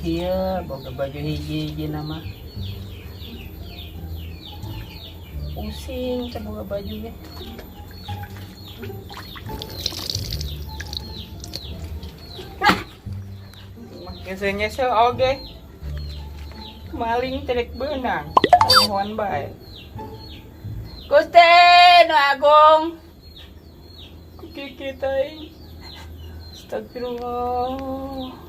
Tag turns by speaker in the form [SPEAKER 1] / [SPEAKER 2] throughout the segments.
[SPEAKER 1] Kieu boga baju hiji-hiji nama. Pusing teh boga baju ge. Lah. Nyesel-nyesel oge. Maling terek beunang. Mohon bae. Gusti nu agung. Kiki aing. Astagfirullah.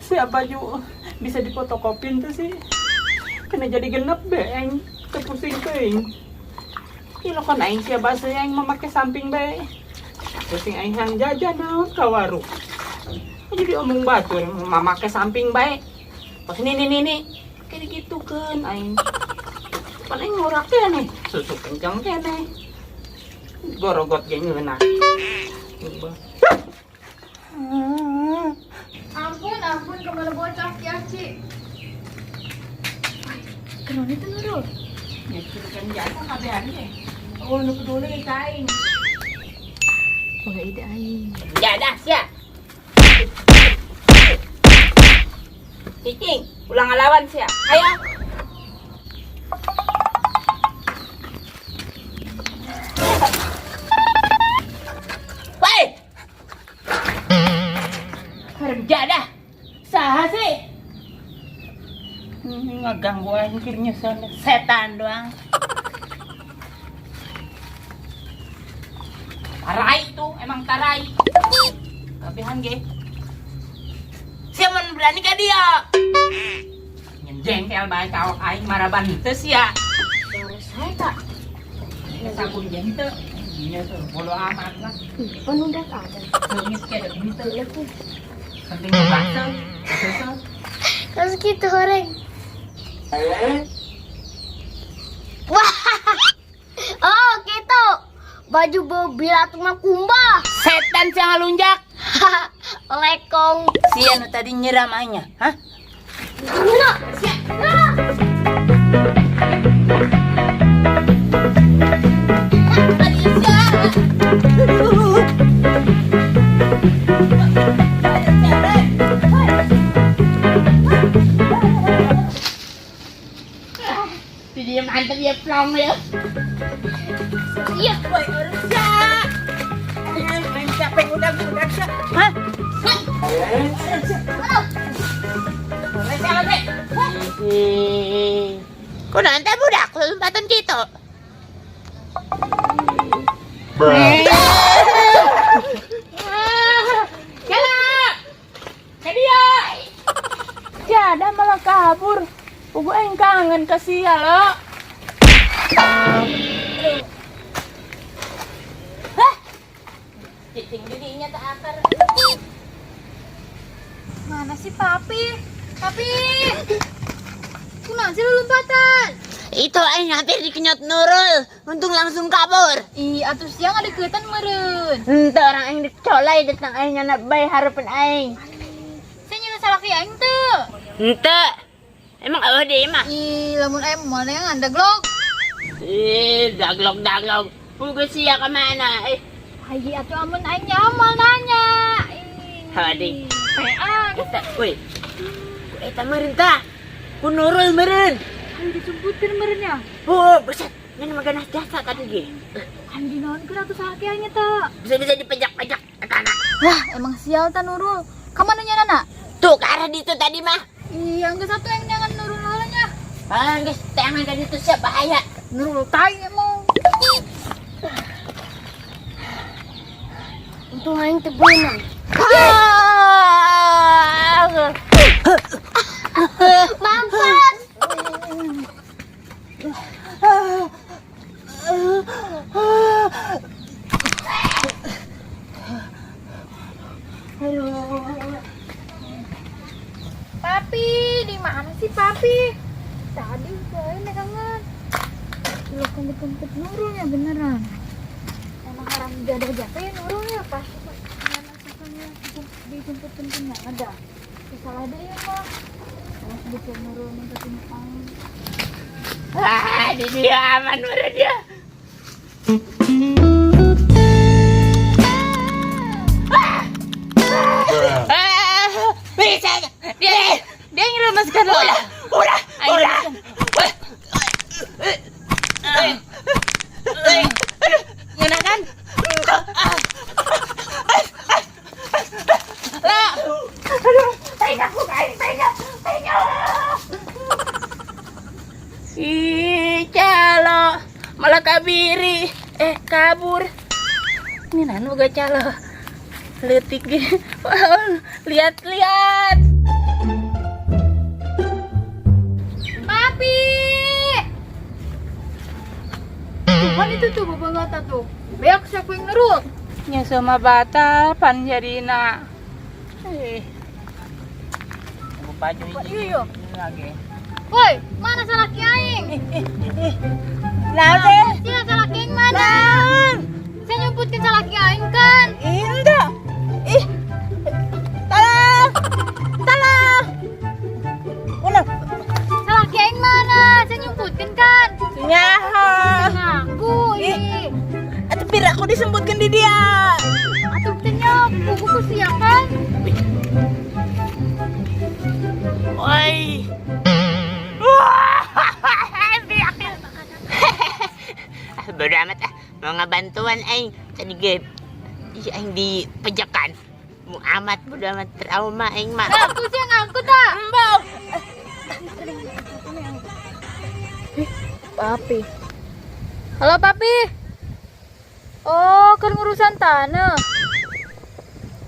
[SPEAKER 1] Siapa baju bisa dipotokopin tuh sih? Kena jadi genep be aing teu pusing teuing. Ih kan aing sia basa aing memakai samping bae. Pusing aing hang jajan naon ka warung. Jadi omong batur memakai samping bae. Pas ini nih nih kayak gitu kan aing. Pan aing ngorak nih, susu kencang keneh. Gorogot ge ngeunah.
[SPEAKER 2] Ampun, ampun, kemana bocah Kiaci? Kenapa itu Nurul?
[SPEAKER 1] Ya kan jasa kabehan ge. Oh, nu peduli ka aing.
[SPEAKER 2] Boga ide aing.
[SPEAKER 1] Ya dah, sia. Cicing, ulang ngalawan sia. Ayo. Woi. Kerja dah. Saha sih? Ngeganggu aing keur nyusun setan doang. Tarai tuh, emang tarai. Kabehan ge. Sia mun berani ka dia. Jengkel bae ka awak aing maraban teu sia.
[SPEAKER 2] Terus saya tak.
[SPEAKER 1] Sabun ge henteu. Nya tuh bodo amat lah.
[SPEAKER 2] Ih, penundak ada.
[SPEAKER 1] Leungit ge da henteu leuh. Penting mah baseuh. Baseuh.
[SPEAKER 2] Terus gitu goreng. Wah. Oh, gitu. Baju bau bilatung mah kumbah.
[SPEAKER 1] Setan sia ngalunjak.
[SPEAKER 2] Lekong.
[SPEAKER 1] Sia nu tadi nyiram aingnya, hah?
[SPEAKER 2] Gimana?
[SPEAKER 1] Sia. Dia mantap ya plong ya.
[SPEAKER 2] Iya.
[SPEAKER 1] Woi, ursa. Main siapa yang udah-udah sih? Hah?
[SPEAKER 3] Kok nanti budak lompatan gitu?
[SPEAKER 1] Kela! Ke dia! Jada malah kabur. Pugu aing kangen ke sia lo. Hah? Cicing dirinya tak akar.
[SPEAKER 2] Mana sih papi? Papi. Kunaon sih lu lompatan?
[SPEAKER 3] Itu aing hampir dikenyot Nurul. Untung langsung kabur.
[SPEAKER 2] Ih, atuh siang ada ketan meureun.
[SPEAKER 3] Ente orang aing dicolai datang aing nyana bae hareupeun aing.
[SPEAKER 2] Saya nyuruh salah ki aing teu.
[SPEAKER 3] Ente. Emang awah deui mah?
[SPEAKER 2] Ih, lamun aing moal neangan daglog.
[SPEAKER 3] Ih, daglog-daglog. Pugu sia ka mana? Eh,
[SPEAKER 2] Hayi atuh amun aing nyamal nanya. Ih.
[SPEAKER 3] Hadi.
[SPEAKER 2] Pean.
[SPEAKER 3] Eta, woi. Ku eta meureun tah. Ku Nurul meureun.
[SPEAKER 2] Ayo dijemputin meureun ya.
[SPEAKER 3] Oh, buset. Ngan maganas jasa tadi ge.
[SPEAKER 2] Ayo dinaonkeun atuh salah ki aing eta.
[SPEAKER 3] Bisa-bisa dipajak-pajak etana.
[SPEAKER 2] Wah, emang sial ta Nurul. Kamana nya Nana?
[SPEAKER 3] Tuh ke arah ditu tadi mah.
[SPEAKER 2] Iya, geus atuh aing neangan Nurul heula nya.
[SPEAKER 3] Ah, geus teangan ka ditu sia bahaya.
[SPEAKER 2] Nurul tai emang. Untung aing teu beunang. Mampus. Papi, di mana sih papi? Tadi udah neangan. Lu kan dikempet Nurulnya beneran. Emang haram jadah jatuh ya Nurulnya pasti mana dijemputin punya ada. Salah deh ya mah. Kalau sebetulnya Nurul minta tumpang.
[SPEAKER 3] Ah, di dia aman meureun dia.
[SPEAKER 1] Lepaskan. Ulah, ulah, ulah.
[SPEAKER 3] Ngeunah kan?
[SPEAKER 1] Pegang aku, aing, pegang, pegang.
[SPEAKER 3] Ih, calo. Malah kabiri. Eh, kabur. Ini nanu gak calo. Leutik ge. Lihat-lihat.
[SPEAKER 2] Papi! Tuhan itu tuh bapak ngata tuh. Beak siapa yang nurut?
[SPEAKER 1] Nya sama batal pan jadina. Eh.
[SPEAKER 3] Baju
[SPEAKER 2] Iya, iya.
[SPEAKER 3] lagi.
[SPEAKER 2] Woi, mana salah aing?
[SPEAKER 1] Nah, teh.
[SPEAKER 2] Sia salah aing mana? Saya nyumputkeun salah aing kan.
[SPEAKER 1] Indah. Ih. Tala. Tala. Ulah.
[SPEAKER 2] Salah aing mana? Saya nyumputkeun kan.
[SPEAKER 1] Nyaho.
[SPEAKER 2] Ngaku ih.
[SPEAKER 1] Atuh pira aku disebutkan di dia.
[SPEAKER 2] Atuh teh nya buku sia kan.
[SPEAKER 3] Oi. Bodo amat ah, mau ngabantuan aing. Tadi ge ih aing di pejakan. Mu amat bodo amat trauma aing mah.
[SPEAKER 2] Ngaku sia ngaku tak?
[SPEAKER 1] Embau.
[SPEAKER 2] Papi. Halo Papi. Oh, kan ngurusan tanah.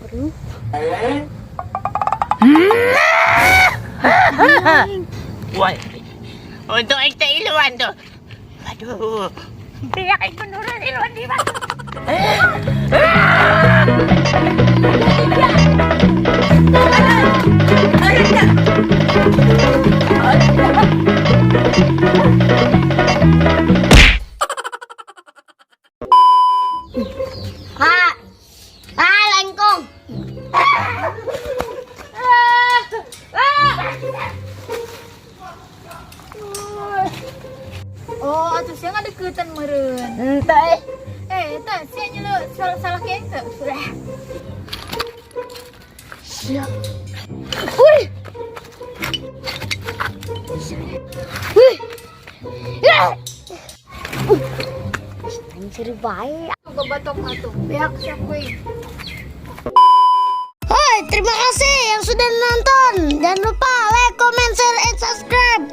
[SPEAKER 2] Aduh.
[SPEAKER 3] Woi. Untung aing teh iluan tuh. Aduh. Biak aing menurun iluan di mana.
[SPEAKER 4] Ha. Ah, lengkong.
[SPEAKER 2] Oh, atuh sia ngadeukeutan meureun.
[SPEAKER 3] Entah eh.
[SPEAKER 2] Eh, tah sia nyelu salah salah kieu teu.
[SPEAKER 4] Siap. Wih. Wih. Ya. Anjir baik.
[SPEAKER 2] Babatok atuh. Beak sia kuing.
[SPEAKER 4] Hoi, terima kasih yang sudah nonton. Jangan lupa like, comment, share, and subscribe.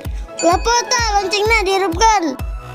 [SPEAKER 4] Lapor loncengnya dihidupkan.